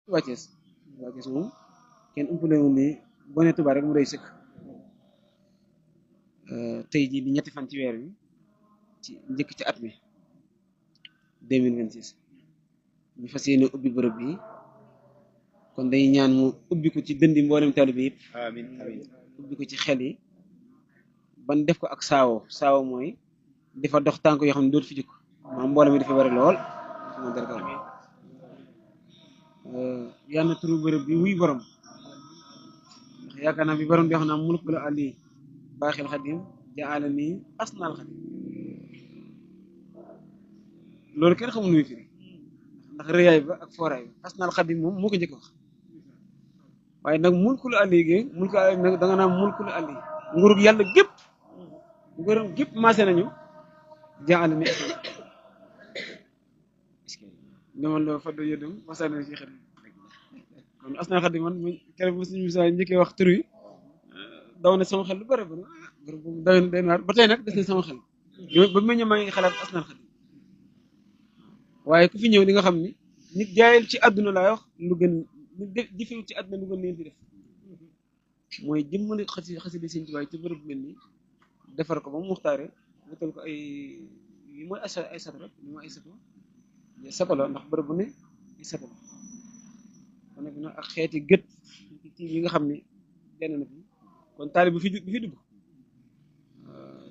Touba Thiès moom kenn umpale wu ni boo nee Touba rek mu doy sëkk. tey jii di ñetti fan ci weer wi ci njëkk ci at mi 2026 ñu fas yéene ubbi bërëb bi kon day ñaan mu ubbi ko ci dëndi mboolem taalibe bi yëpp. amiin amiin. ubbi ko ci xel yi ban def ko ak saawo mooy dafa dox tànk yoo xam ne dootu fi jukk maanaam mboolem mi dafa bari lool moom dara kaw yàlla na turu bërëb bi wuy borom ndax yaakaar naa bi borom di wax naa mulku la ali baaxil xadim jaala nii asnaal xadim loolu kenn xamul nuy firi ndax rëyaay ba ak fooraay ba asnaal xadim moom moo ko njëkk wax waaye nag mulkul ali gi mulkul ali nag da nga naan mulkul ali nguurug yàlla gépp nguuram gépp maase nañu jaala ni demal loo faddo yëdum wasaane ci xadim kon asnaal xadim man keroog bu suñu misaa njëkkee wax tur wi daw na sama xel lu bëri bëri bërëb boobu doy na waar ba tey nag des na sama xel ba mu ñëw maa ngi xalaat asnaal xadim waaye ku fi ñëw di nga xam ni nit jaayal ci àdduna laay wax lu gën nit jëfewul ci àdduna lu gën leen di def mooy jëmmali xasida Sëñ Tuubaa ci bërëb mel ni defar ko ba mu muxtaare wutal ko yi mooy ay sato rek li mooy ay satala ndax bërëb bu ne ay satala kon nag nag ak xeeti gët ci yi nga xam ni benn na fi kon taali bu fi dugg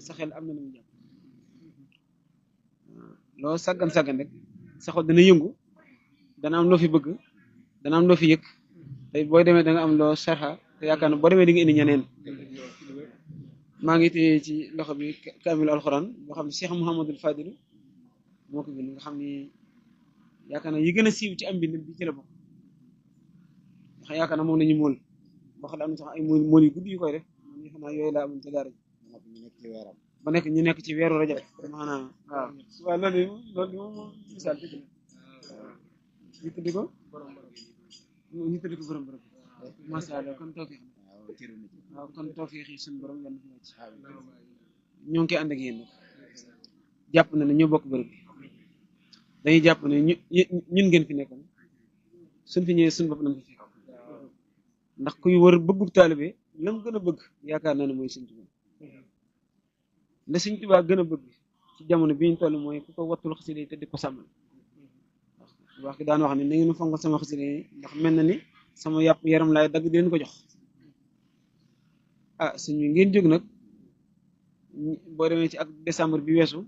sa xel am na lu mu jàpp loo sàggan rek sa xol dana yëngu dana am loo fi bëgg dana am loo fi yëg tey booy demee da nga am loo sarxa te yaakaar na boo demee di nga indi ñeneen maa ngi téye ci loxo bi kaamilu alxuraan boo xam ne Cheikh Mouhamadul Fadil moo ko bind nga xam ni yaakaar na yi gën a siiw ci am bind bi ci la bokk ndax yaakaar na moom la ñu móol boo xam ne am na sax ay móol yu gudd yu koy def man ñu xam naa yooyu laa amoon ca daara ba nekk ñu nekk ci weeru rajab maanaam waaw loolu moom misaal dëgg la ñu tuddi ko borom borom masha Allah kon tawfiix waaw kon tawfiix yi suñu borom yàlla na ci ñoo ngi koy ànd ak yéen nag jàpp na ne ñoo bokk bërëb bi dañuy jàpp ne ñun ngeen fi nekkal suñ fi ñëwee suñu bopp lañ fi fekk ndax kuy wër bëggub taalibe la mu gën a bëgg yaakaar naa ne mooy Sëñ Tuubaa la Sëñ Tuubaa gën a bëgg ci jamono bi ñu toll mooy ku ko wattul xasida yi te di ko sàmmal wax ki daan wax ne na ngeen fonk sama xasida yi ndax mel na ni sama yàpp yaram laay dagg di leen ko jox suñu ngeen jóg nag boo demee ci ak décembre bi weesu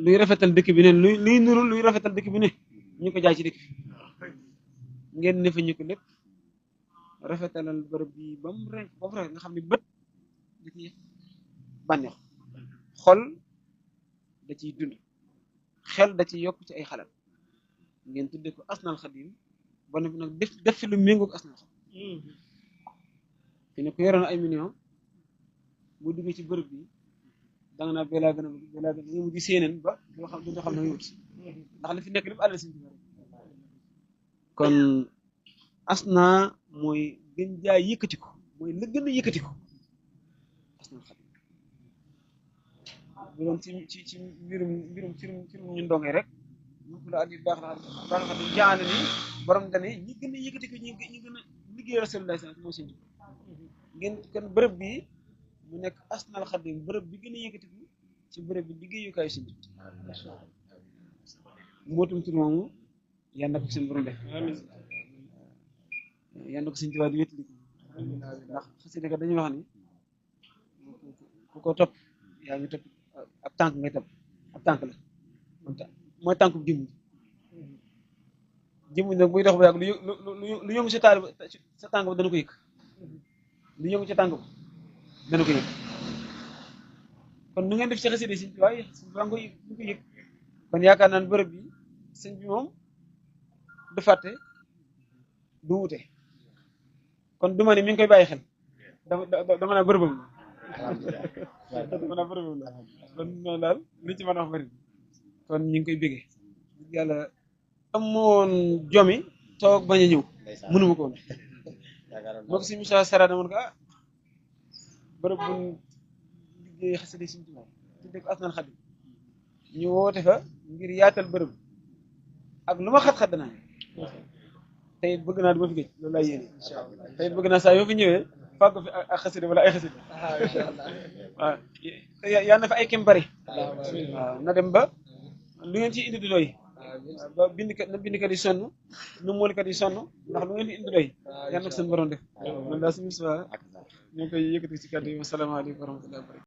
luy rafetal dëkk bi ne luy nuru luy rafetal dëkk bi ne ñu ko jaay ci dëkk bi ngeen ne fa ñu ko lépp rafetalal bërëb bi ba mu rafet nga xam ne bët da ciy bànneex xol da ciy dund xel da ciy yokk ci ay xalaat ngeen tudde ko asnal xadim ba noppi nag def fi lu méngoog asnal xadim fi ne ku yoroon ay million bu duggee ci bërëb bi danga naa bee laa gën a bëgg bee laa gën a nga mujj séeneen ba doo xam ne wut ndax li fi nekk lépp àll Sëñ Tuubaa kon asna mooy gën jaay yëkkati ko mooy la gën a yëkkati ko asnal xadim bu doon ci mbirum ñu ndongee rek ñu la at yu baax la xam ne jaane ni borom dane ñi gën a yëkkati ko ñi gën a liggéey Rasulullah moo Sëñ Tuubaa ngeen kon bërëb bi mu nekk asnal xadim bërëb bi gën a yëkkati ko ci bërëb bi liggéeyukaay Sëñ Tuubaa mootum tur moomu yàlla na ko seen borom def yàlla na ko Sëñ Tuubaa di wétali ko ndax xasida ka dañuy wax ni ku ko topp yaa ngi topp ab tànk ngay topp ab tànk la mooy tànk bu jëmm nag buy dox ba yàgg lu yëngu sa taal sa tànk ba dana ko yëg lu yëngu sa tànk ba dana ko yëg kon nu ngeen def ci xasida Sëñ Tuubaa yi Sëñ Tuubaa ñu ko yëg kon yaakaar naan bërëb bi sëñ bi moom du fàtte du wute kon du ma ne mi ngi koy bàyyi xel dama naa bërëbam la dama naa bërëbam la kon noonu daal li ci mën a wax bëri kon ñu ngi koy bégee yàlla amoon jomi toog bañ a ñëw mënuma ko woon moo ko si Moussa Sarada moon ko bërëb bu liggéey xasida Sëñ Tuubaa tudde ko asnal xadim ñu woote fa ngir yaatal bërëb ak lu ma xat-xat danaa tey bëgg naa du ma fi géej loolu laay yéene tey bëgg naa saa yoo fi ñëwee fàgg fi ak xasida wala ay xasida waaw yàlla na fa ay kem bari waaw na dem ba lu ngeen ci indi du doy ba bindkat yi sonn nu moolikat yi sonn ndax lu ngeen fi indi du doy yàlla na ko seen borom def man daal suñu suba ñu ngi koy yëkkati ci kàddu yi wasalaamaaleykum wa rahmatullahi wa barakatuh